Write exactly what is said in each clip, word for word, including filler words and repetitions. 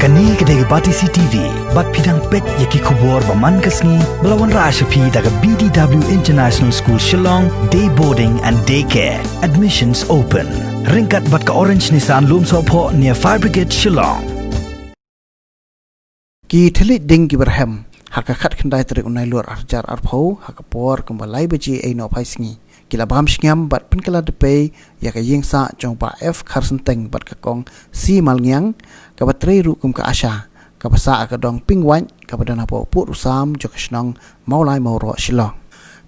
Kane ka dei ka Batesi T V, bad phi dang peit ïa ki khubor ba man ka sngi, ba la wanrah sha phi da ka B D W International School Shillong, Day Boarding and Day Care. Admissions open. Ryngkat bad ka Orange Nissan Lumsohphoh near Fire Brigade Shillong. Ki thylliej ding kiba rhem, ha ka khatkhyndai tarik u Nailur arhajar arphew, ha ka por kumba lai baje ei nohphai sngi, ki la bam shngiam bad pynkylla dpei ïa ka ïing sah jong Bah F Kharsynteng bad ka Kong C Malngiang, kaba trei ruh kum ka ASHA, kaba sah ha ka dong Pingwait, kaba don hapoh Pud Rusam jong ka shnong Mawlai Mawroh, Shillong.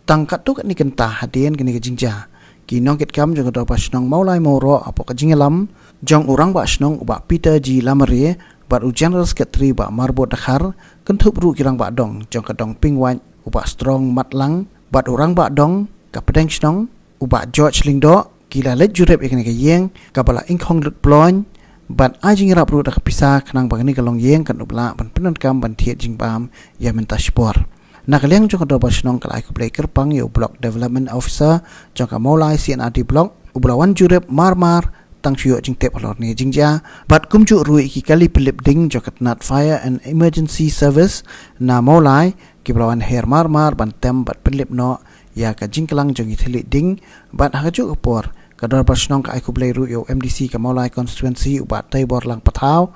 Tang katto katne kynta hadien kane ka jingjia, ki nongkitkam jong ka Dorbar Shnong Mawlai Mawroh, hapoh ka jingïalam jong u Rangbah Shnong u Bah Peter G Lamare bad u General Secretary Bah Marbud Dkhar, kynthup ruh ki Rangbah Dong jong ka dong Pingwait, u Bah Strong Matlang, bad u Rangbah Dong ka Pdeng Shnong, u Bah George Lyngdoh, ki la leit jurip ïa kane ka ïing kaba la ingkhong lut ploiñ, bad ai jingïarap ruh da ka pisa khnang ba kane ka longïing kan ym lah ban pyndonkam ban thied jingbam ïa mynta shipor. Na ka liang jong ka Dorbar Shnong ka la ai khublei kyrpang ïa u Block Development Officer jong ka Mawlai C and R D Block, uba la wan jurip mar mar tang shu ïoh jingtip halor kane ka jingjia, bad kumjuh ruh ïa ki kali pynlip ding jong ka tnat Fire and Emergency Service na Mawlai, kiba la wan her mar mar ban tem bad pynlip noh ïa ka jingkyllang jong ki thylliej ding, bad ha kajuh ka por, ka Dorbar Shnong ka ai khublei ruh ïa u M D C ka Mawlai Constituency u Bah Teiborlang Pathaw,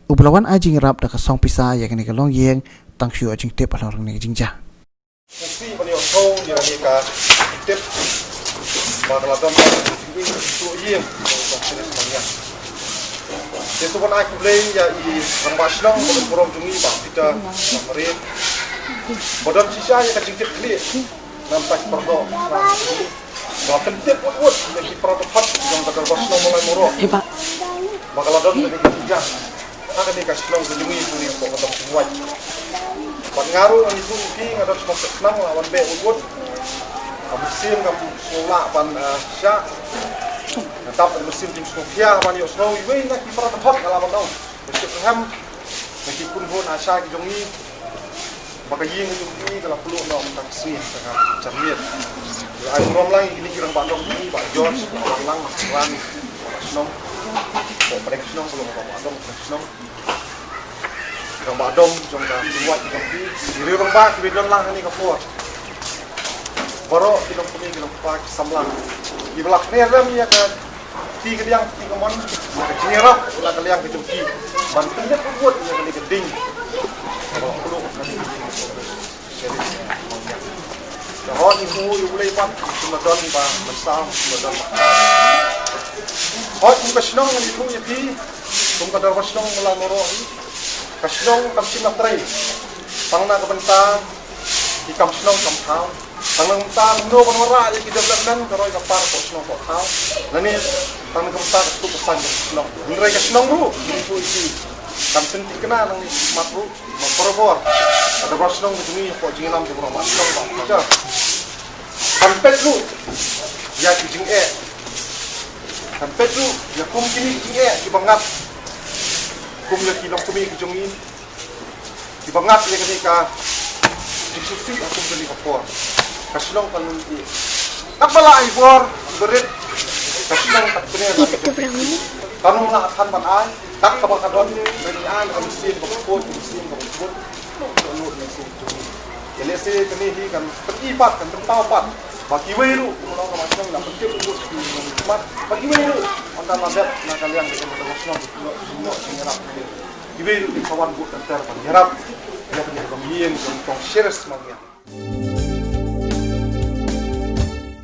uba la wan ai jingïarap da ka song pisa ïa kane ka longïing, tang shu ïoh jingtip halor kane ka jingjia. Sngewsih ban ïohsngew ïa kane ka tip ba ka la don ka jingïing jong ka ïing jong ka Shnong Mawlai. Te to ban ai khublei ïa i Rangbah Shnong ba burom jong ngi Bah Peter Lamare, ba don shisha ïa ka jingtip khlieh na bynta ki para doh, na ba pyntip wut wut ïa ki para dkhot jong ka Dorbar Shnong Mawlai Mawroh. Ba ka la don kane ka jingjia ha kane ka shnong ka jong ngi, kane ka dong Pingwait. Bad nga ruh ngan ïathuh ïa phi, nga don shnong Setnam, nga wan beh wut wut. Ka mynsiem kam sngewlah ban, eh, shah. Nga dap ka mynsiem jingshngaiñ ban ïohsngew iwei na ki para dkhot, nga lah ban ong. Ka shyrkhei na ki khun khun ASHA ki jong ngi, ba ka ïing ka jong ki ka la pynlut noh mynta ka sngi, mynta ka janmiet. Ai burom lang ïa kine ki rangbah dong ki, Bah George, Bah Wan Lang, Bah Wan, Bah Shnong, Bah Pdeng Shnong, Bah Wan Dong, Bah Shnong, rangbah dong jong ka Pingwait jong ki, ki riew rangbah kiba don lang ha kane ka por. Baroh ki nongkmie ki nongkpa ki samla, kiba la khner lem ïa ka kti kadiang kti kamon, ïa ka jingïarap na ka liang ka jong ki ban pynlip wut wut ïa kane ka ding. Kaba la pynlut na ka ding. Te hooid ngi ïathuh ïa U Blei pat, kum la don ba mynsaw, kum la don ba. Hooid kum ka shnong ngi ïathuh ïa phi, kum ka Dorbar Shnong Mawlai Mawroh hi. Ka shnong kam shym la trei tang na ka bynta ki kam shnong kam thaw. Tang na ka bynta kumno ban wanrah ïa ki development ka roi ka par hapoh shnong hapoh thaw. Lane tang na ka bynta ka stuk ka saiñ ka shnong. Hynrei ka shnong ruh, ngi ïathuh ïa phi, kam shym thikna nangne shakhmat ruh. Ba barabor ka Dorbar Shnong ka jong ngi hapoh jingïalam jong u Rangbah Shnong Bah Peter, kan peit ruh ïa ki jingeh, kan peit ruh ïa kum kine ki jingeh kiba ngat, kum ïa ki longkmie ki jong ngi kiba ngat ïa kane ka jingsngewsih ha kum kane ka por. Ka shnong kan ym ïeh. Katba la ai bor, barit, ka shnong kat kane la, kan ym lah than ban ai. Kat kaba ka don, ba ngi ai ka mynsiem kaba khuid, ka mynsiem kaba khuid. Lut, lut, lut, lut, lut. Ïa lehse kane hi kan pyni pat, kan pynpaw pat ba kiwei ruh, kumno ka shnong la pyntip lut ki nongmihkhmat. Ba kiwei ruh, ynda la dep na ka liang ka jong ka shnong, ki ïoh, ki ïoh, ki ïarap. Kiwei ruh ki sa wan bud tenter ban ïarap ïa kane ka dong ïing, ka dong Sheres Mawliang.